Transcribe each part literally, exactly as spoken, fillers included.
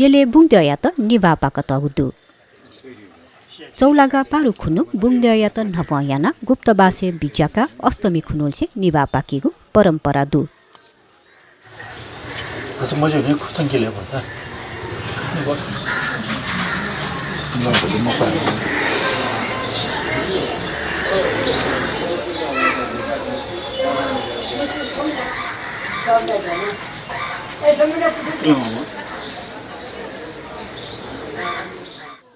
यलय् बुंद्यःयात निभाः पाकातःगु दु। चौलागा पारु खुन्हु बुंद्यःयात न्हवं यानाः गुप्तवासय् बिज्याकाः अष्टमी खुन्हुलिसे निभाः पाकीगु परम्परा दु।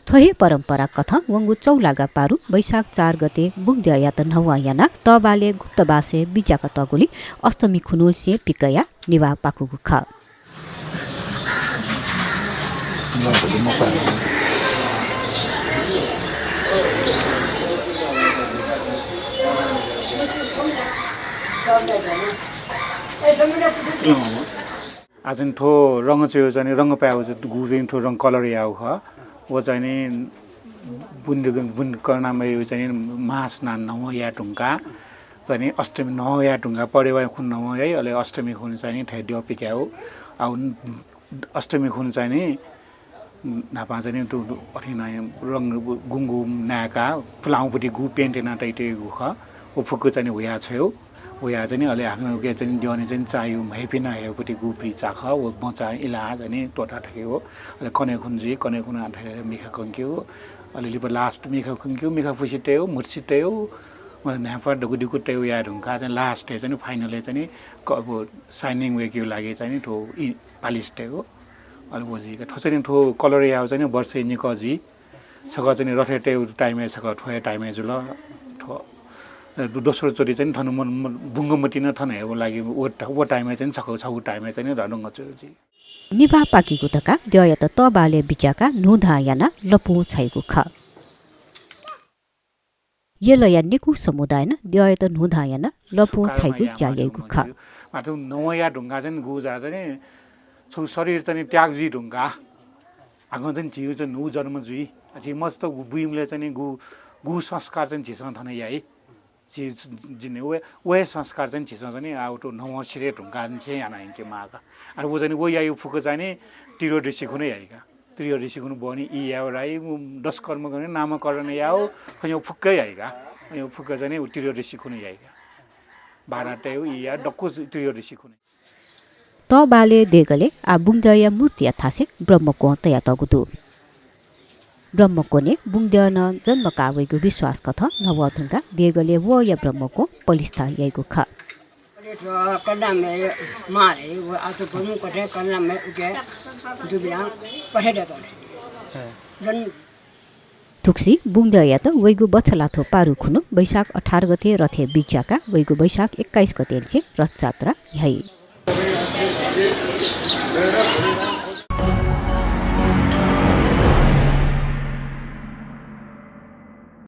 थ्व हे परम्परा कथं वंगु चौलागा पारु वैशाख चार गते बुंद्यःयात न्हवं यानाः तःबालय् गुप्तवासय् बिज्याकातःगुलिं अष्टमी खुन्हुलिसे पिकयाः निभाः पाकूगु खः। आः चाहिँ थ्व रंग चाहिँ, चाहिँ रंग पायेगु चाहिँ गु चाहिँ थ्व रंग colour यायेगु खः। व चाहिँ नि बुन, बुन करुणामय चाहिँ नि मास ना न्हवं याये धुंकाः चाहिँ नि अष्टमी न्हवं याये धुंकाः, परेवाः खुन्हु न्हवं याइ, अले अष्टमी खुन्हु चाहिँ नि थथे द्यः पिकायेगु। आः अष्टमी खुन्हु चाहिँ नि न्हापां चाहिँ नि तु, तु, अथे नं रंग गुंगु नायेकाः पुलांगुपट्टि गु paint यानाः तयातःगु खः। व फुक्क चाहिँ नि हुयाः छ्वयेगु। हुयाः चाहिँ नि अले हाकनं उके चाहिँ नि द्यःने चाहिँ नि चाःयु म्हय्पिन्त हयेगुपट्टि गु प्रि चाखः, व बँचां इलाः चाहिँ नि त्वःताः थकेगु। अले कन्हय् खुन्हु जुइ, कन्हय् खुन्हु आः थथे मिखा कंकेगु। अले लिपा last मिखा कंकेगु, मिखा फुसि तयेगु, म्हुतुसि तयेगु। अले न्हाय्पा दक्व दिक्व तयेगु याये धुंकाः चाहिँ last-य् चाहिँ नि final-य् चाहिँ नि क-, अब shining वय्केगु लागि चाहिँ नि थ्व इ-, polish तयेगु। अले व जुइका थ्व चाहिँ नि थ्व colour यायेगु चाहिँ नि वर्षय् निकः जुइ। छकः चाहिँ नि रथय् तयेगु time-य् छकः थ्व हे time-य् जुल। थ्व, अ, दु-, दोस्रो चोटि चाहिँ नि थन मन, मन, बुंगमतिं थन हयेगु लागि व ट-, व time-य् चाहिँ नि छकः, छगू time-य् चाहिँ नि रंग चाहिँ जुइ। निभाः पाकीगु धकाः द्यःयात तःबालय् बिज्याकाः न्हूदँ यानाः लँपुं छाइगु खः। यलया निकू समुदायं द्यःयात न्हूदँ यानाः लँपुं छाइगु ज्या याइगु खः। माथु न्हवं याये धुंकाः चाहिँ नि गु जा चाहिँ नि छु शरीर चाहिँ नि त्याग जुइ धुंकाः हाकनं चाहिँ नि झीगु चाहिँ न्हू जन्म जुइ। झी मस्त बुइबलय् चाहिँ नि गु, गु संस्कार चाहिँ नि झीसं थन याइ। झी, झी, झी व, व हे संस्कार चाहिँ नि झीसं चाहिँ नि आः थ्व न्हवं सिधये धुंकाः चाहिँ नि छेँ याना यंके माःगु। अले व चाहिँ नि व याइगु फुक्क चाहिँ नि त्रयोदशी खुन्हु याइगु। त्रयोदशी खुन्हु बहनी ई यायेगु, दशकर्म गने, नामकरण यायेगु, खँ न्ह्यः फुक्क याइगु। खँ न्ह्यः फुक्क चाहिँ नि त्रयोदशी खुन्हु याइगु। बारा तयेगु, ई यायेगु दक्व त्रयोदशी खुन्हु। तःबालय् देगलय् आः बुंद्यःया मूर्तिया थासय् ब्रह्मक्वँ तयातःगु दु। ब्रह्मक्वँय् बुंद्यः नं जन्म काः वइगु विश्वास कथं न्हवं धुंकाः देगलय् वःया ब्रह्मक्वँ पलिस्था याइगु खः। अले थ्व करुणामय मां हे, व आः थ्व ब्रह्मक्वँय् करुणामय उके दुबिलां पठे दतले। जन थुगुसी बुंद्यःयात वइगु बछलाथ्व पारु खुन्हु वैशाख अठार गते रथय् बिज्याकाः वइगु वैशाख एक्काइस गतेनिसें रथयात्रा ह्याइ।